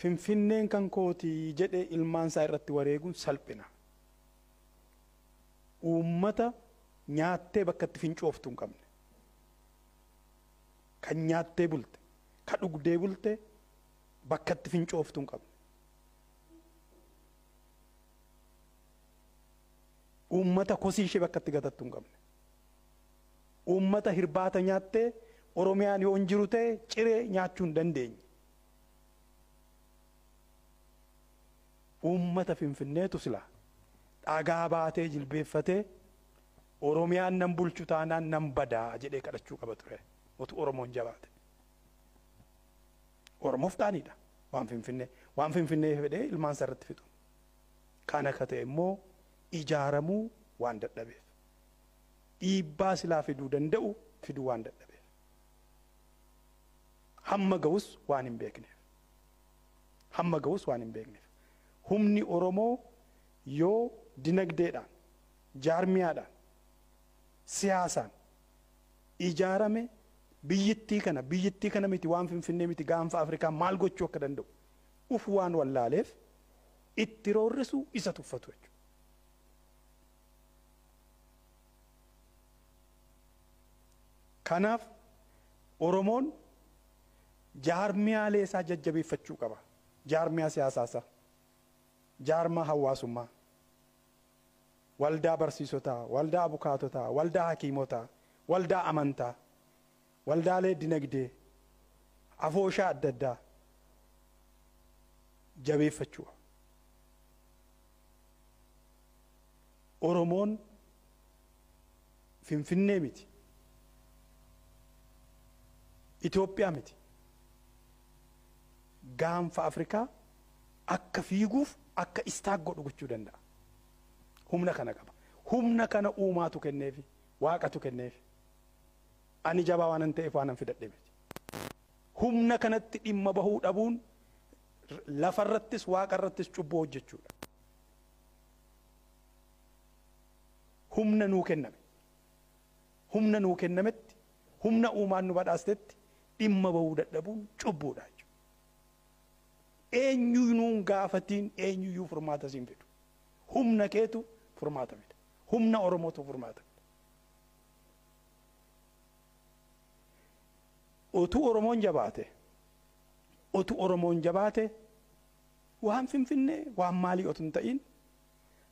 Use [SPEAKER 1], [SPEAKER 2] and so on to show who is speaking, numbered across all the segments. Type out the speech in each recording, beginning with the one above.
[SPEAKER 1] Finfinneen kan kootii jedhee ilmaan isaa irratti wareeguun salphina. Uummata nyaattee bakka itti fincooftu hin qabne. Kan nyaattee bulte, kan dhugdee bulte bakka itti fincooftu hin qabne. Uummata kosii ishee bakka itti gatattu hin qabne. Uummata hirbaata nyaattee Oromiyaan yoo hin jiru ta'e ciree nyaachuu hin dandeenye. Uummata Finfinneetu sila dhagaa baatee jilbeeffatee Oromiyaan nan bulchu taanaan nan badaa jedhee kadhachuu qaba ture. Otu Oromoon jabaate. Oromoof qaaniidha waan Finfinnee. Waan Finfinnee fedhee ilmaan isaa irratti fixu. Kan akka ta'e immoo ijaaramuu waan dadhabeef. Dhiibbaa silaa fiduu danda'u fiduu waan dadhabeef. Hamma ga'us waan hin beekneef. Hamma ga'us waan hin beekneef. Humni Oromoo yoo dinagdeedhaan, jaarmiyaadhaan, siyaasaan ijaarame biyyittii kana miti waan Finfinnee miti gaanfa Afrikaa maal gochuu akka danda'u uf waan wallaaleef itti roorrisu isa tuffatu jechuudha. Kanaaf Oromoon jaarmiyaalee isaa jajjabeeffachuu qaba. Jaarmiyaa siyaasaa isaa, jaarmaa hawaasummaa, waldaa barsiisotaa, waldaa abukaatotaa, waldaa hakiimotaa, waldaa amantaa, waldaalee dinagdee, afooshaa adda addaa jabeeffachuu qaba. Oromoon Finfinnee miti, Itoophiyaa miti, gaanfa Afrikaa akka fiiguuf akka istaak godhu gochuu danda'a. Humna kana qaba. Humna kana uumaatu kenneefi, waaqatu kenneefi. Ani jabaa waanan ta'eef waanan fidadhe miti. Humna kanatti dhimma bahuu dhabuun lafarrattis waaqarrattis cubbuu hojjechuudha. Humna nuu kenname. Humna nuu kennametti, humna uumaan nu badhaastetti dhimma bahuu dadhabuun cubbuudha jechuudha. Eenyuu nuun gaafatiin eenyuyyuu furmaata siin fidu. Humna keetu furmaata fida. Humna Oromootu furmaata fida. Otuu Oromoon jabaate, otuu Oromoon jabaate waan Finfinnee waan maalii otuu hin ta'in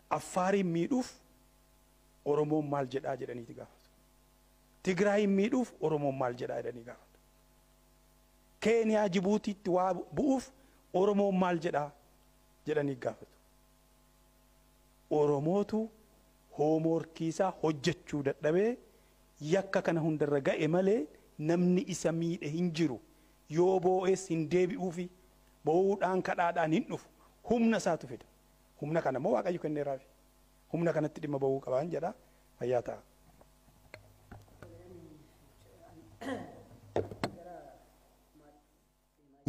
[SPEAKER 1] Affaariin miidhuuf Oromoon maal jedhaa jedhaniiti gaafatu. Tigraayin miidhuuf Oromoon maal jedhaa jedhanii gaafatu. Keeniyaa Jibuutiitti waa bu'uuf Oromoon maal jedhaa jedhanii gaafatu. Oromootu hoomorkiisaa hojjechuu dadhabee yakka kana hundarra ga'e malee namni isa miidhe hin jiru. Yoo boo'es hin deebi'uufi boo'uudhaan kadhaadhaan hin dhufu. Humna isaatu fida. Humna kana immoo Waaqayyo kenneeraafi. Humna kanatti dhimma ba'uu qabaan jedha. Fayyaa ta'a.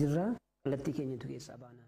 [SPEAKER 2] Jirra kallattii keenyatu keessaa baana.